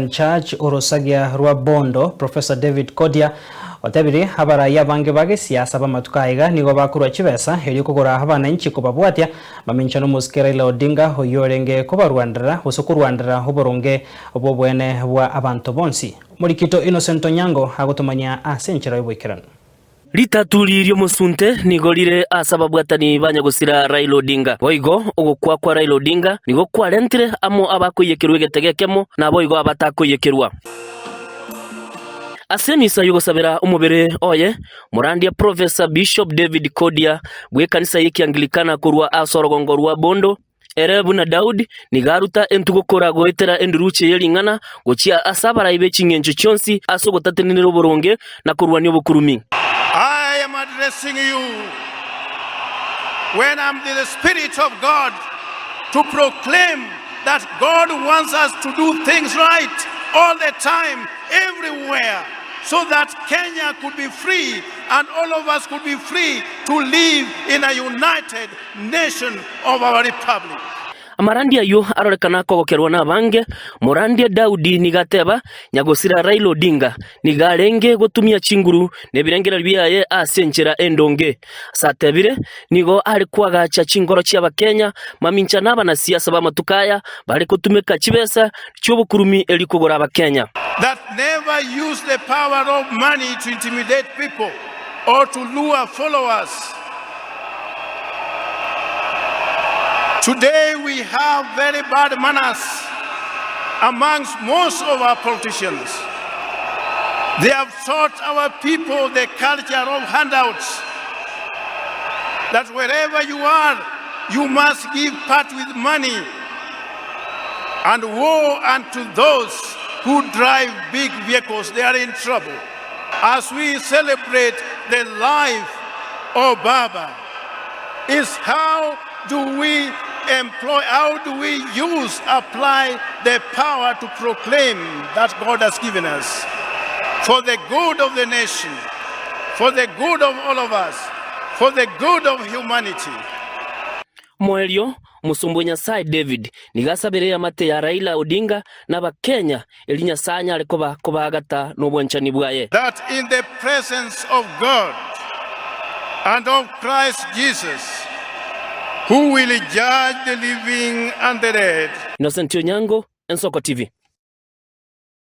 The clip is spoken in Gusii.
Church orosagia rwa Bondo, Professor David Kodia, otebirie abarai abange ba gesiasa b'amatuko aiga nigo bakorua chibesa erio kogora abananchi kobabwatia mamincha nomosike Raila Odinga oyio orenge kobarwanderera gose korwanderera oboronge bw'oboene bwa abanto bonsi. Omorikito Innocent Onyango agotomanyia ase enchera y'oboikeranu. Ritaturi ri'omosunte nigo rire ase ababwatani ba nyagosira Raila Odinga. Boigo, ogokwa kwa Raila Odinga nigo kwarentire amo abakoiyekerwa egetega ekemo naboigo abatakoiyekerwa. Ase emisa y'ogosabera omobere oye, Morandia Professor Bishop David Kodia bw'ekanisa y'Ekianglikana korwa ase orogongo rwa Bondo, Ere buna Daudi, nigo aruta entugokora goetera enduruche ye ring'ana gochia ase abarai be ching'encho chionsi ase ogotatenenera oboronge na korwania obokurumi. I am addressing you when I'm the Spirit of God to proclaim that God wants us to do things right all the time, everywhere, so that Kenya could be free and all of us could be free to live in a united nation of our republic. Amarandia ayio arorekana kogokerwa nabange, Morandia Daudi nigo ateba, Nyagosira Raila Odinga nigo arenge gotumia chinguru na ebirengererio biaye ase enchera endonge. Ase atebire, nigo are koagacha chingoro chi'Abakenya mamincha na abanasiasa b'amatuko aya bare gotumeka chibesa chi'obokurumi erio kogora Abakenya. That never use the power of money to intimidate people or to lure followers. Today we have very bad manners amongst most of our politicians. They have taught our people the culture of handouts. That wherever you are, you must give part with money. And woe unto those who drive big vehicles, they are in trouble. As we celebrate the life of Baba, is how do we employ, how do we use, apply the power to proclaim that God has given us for the good of the nation, for the good of all of us, for the good of humanity. Moerio, Omosomba o Nyasae David nigo asabire eamate ya Raila Odinga na Abakenya erio Nyasae anyare koba kobaagata nobwanchani bwaye. That in the presence of God and of Christ Jesus, who will judge the living and the dead. Innocent Onyango, Ensoko TV.